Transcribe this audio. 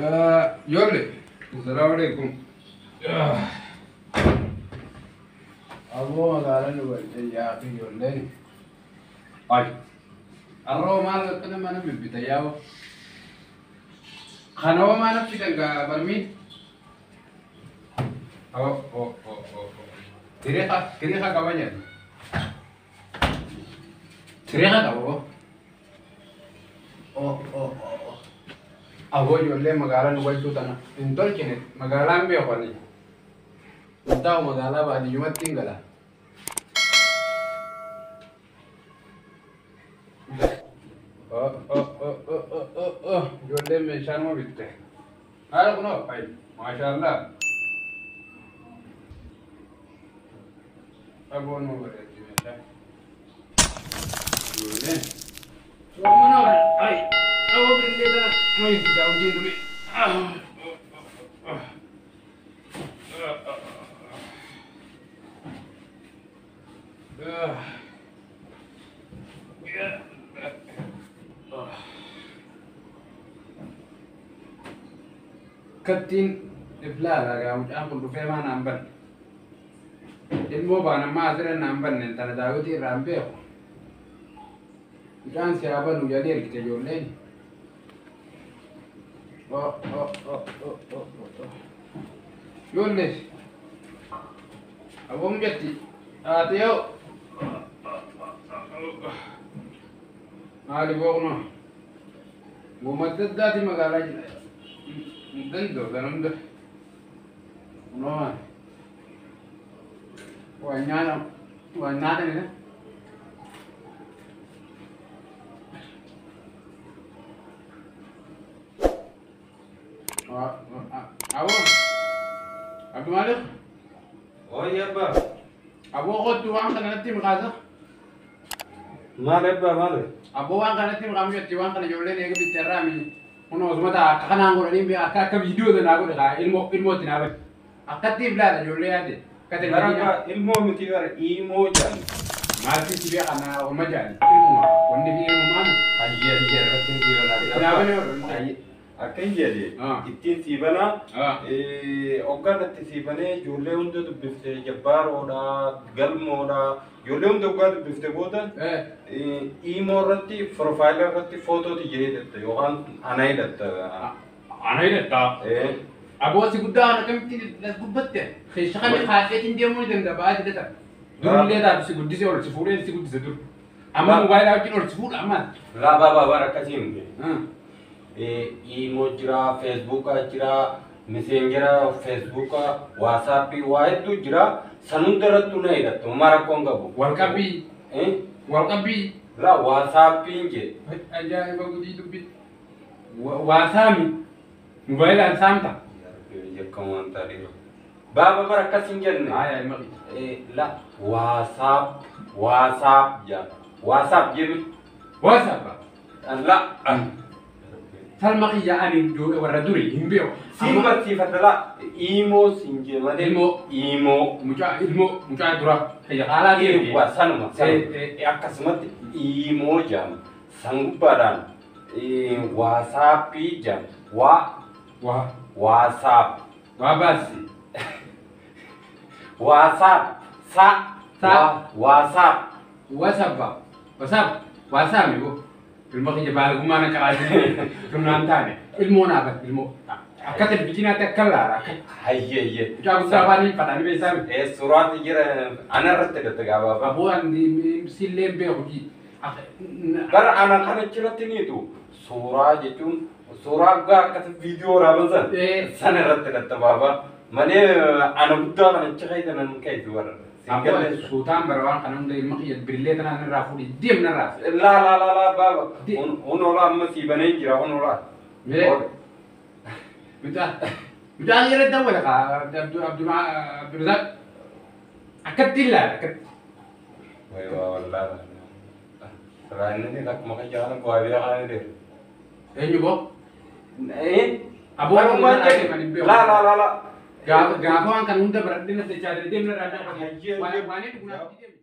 Ijoollee, assalaamu alaikum. Aboo magaalaa nu galchee yaa'u ijoolleen. Ay, har'oo maal akkana mana bibbita yaa'u. Kanoo maal fidan gaa barmiin? Oh, oh, oh, oh, oh. Tiriika, tiriika qaba jedhu. Tiriika qaba oh. Oh, oh, oh, oh. Aboo ijoollee magaalaa nu galchuu tana hin tolchine magaalaan beekani. Hin taa'u magaalaa baadiyyumatti hin gala. Oh, oh, oh, oh, oh, oh, oh. Ijoolleen meeshaa numa bitte. Haala kunoo, ay, maashaallah. Aboo numa bareeddi meeshaa. Ijoolleen. Soomana ay, aboo bilillee tana mayi daawwitiin tuni. Ah, oh, oh, oh. Ah, ah, ah. Ah. Kattiin iblaala gaa mucaan kun dhufee maa naan banne. Ilmoo baanammaa asirra naan banne tana daawwitii irraa hin beeku. Mucaan si haa banu jedhanii ergite ijoolleen. Oh, oh, oh, oh, oh, oh. Ijoollee. Aboo mucatti. Haati yoo. Maali booqnoo? Goma adda addaati magaalaa jira. Hin danda'u kana hunda. Kunoo maali? Waan nyaata waan nyaatanidha. Aboo. Abdi Maalik. Ooyye abbaa. Aboo kottu waan kana natti himi kaasa. Maali abbaa maali? Aboo waan kana natti himi kaamuu waan kana ijoolleen eega bitte irraa mi. Kun osuma ta'a akka kanaan godhanii akka akka viidiyoo sanaa godhe kaa ilmoo ilmoo itti naa bane. Akkatti iblaadha ijoollee yaadde. Akka Bara televizyiinaa. abbaa ilmoo miti bara iimoo jedhan. Maalti si beeka naa oma jaali. Ilmuma wanni fi ilmumaa mi. Hayyee hayyee irratti sii banaa. Itti naa bane warra. Hayyee akkan jedhe Ah. ittiin sii banaa. Ah. Hoggaan itti sii banee ijoollee hunda dubbifte jabbaaroodha galmoodha ijoollee hunda hoggaa dubbifte booda iimoo irratti profaayila irratti footooti jedhee hidhatta yookaan ana hidhatta. Ana hidhatta. Aboo si guddaa kana akkamitti las gubbatte? Keessa kana kaadheetiin deemuu ni danda'a ba'aa hidhata. Durillee taatu si guddisee ol si fuudhee si guddise dur. Amma mobaayilaa wajjin ol si fuudha amma. Laa baabaa bara akkasii miti. Iimoo jira, feesbuukaa jira, miseenjera feesbuukaa, waasaappii waa hedduu jira. San hunda irrattuu na hidhatta. Homaa rakkoo hin qabu. Walqabbii. Walqabbii. Laa waasaappiin jedhe. Ajaa'iba gudii dubbi. Waasaami. Mobaayilaan saamta. Yakka waan taatee. Baaba bara akkas hin jenne. Aayaa ilma kiyya. La waasaap waasaap jaa. Waasaap jedhu. Waasaap. La. Salma kiyya ani warra durii hin beeku. Siin barsiifata la iimoo siin jee malee. Ilmoo. Iimoo. Mucaa ilmoo mucaa dura kiyya haalaa deemu. Waa sanuma sanuma. Akkasumatti iimoo jedhama. San gubbaadhaan waasaappii jedhama. Waa Waa. waasaap. Waa baasi. Waasaap. Sa. Sa. Waasaap. Wasabba. Wasaab. Waasaami boo. Ilma kiyya baalagummaa na qaraa jiru. Tun taane. Ilmoo naa bane ilmoo. Akka televizyiinaatti akka laala akka. Hayyee hayyee. Mucaa guddaa afaan hin fadhaanii beeksisa mi. Suuraati jira ana irratti hidhatte gabaabaa. Aboo ani sillee hin beeku ji. Bara ana kana achirratti niitu suuraa jechuun suuraa dhugaa akkasi viidiyoo waraaban san sana irratti hidhatte baabaa. Malee ana guddaa kana achi keessa nan keessa warra. Aboo suutaan bara waan kana hunda ilma kiyya birillee tanaan irraa fuudhi deem narraa. Laa laa laa laa baaba. Hun olaa amma sii banee jira hun olaa. Mee. Mucaa mucaa yeroo dawwala kaa Abdul Abdulrazak akkatti ilaala akkatti. Wayi waa wallaa. Raanni akkuma kan jaalan bu'aa biyya kana deemu. Eenyu boo? Aboo Barummaa waan jedhe. hin beeku. Laa laa laa laa. Gaafa gaafa waan kana hunda baradhee natti jaalladhee deem narraa. Hayyee. Waan waan dhugunaatti deemi.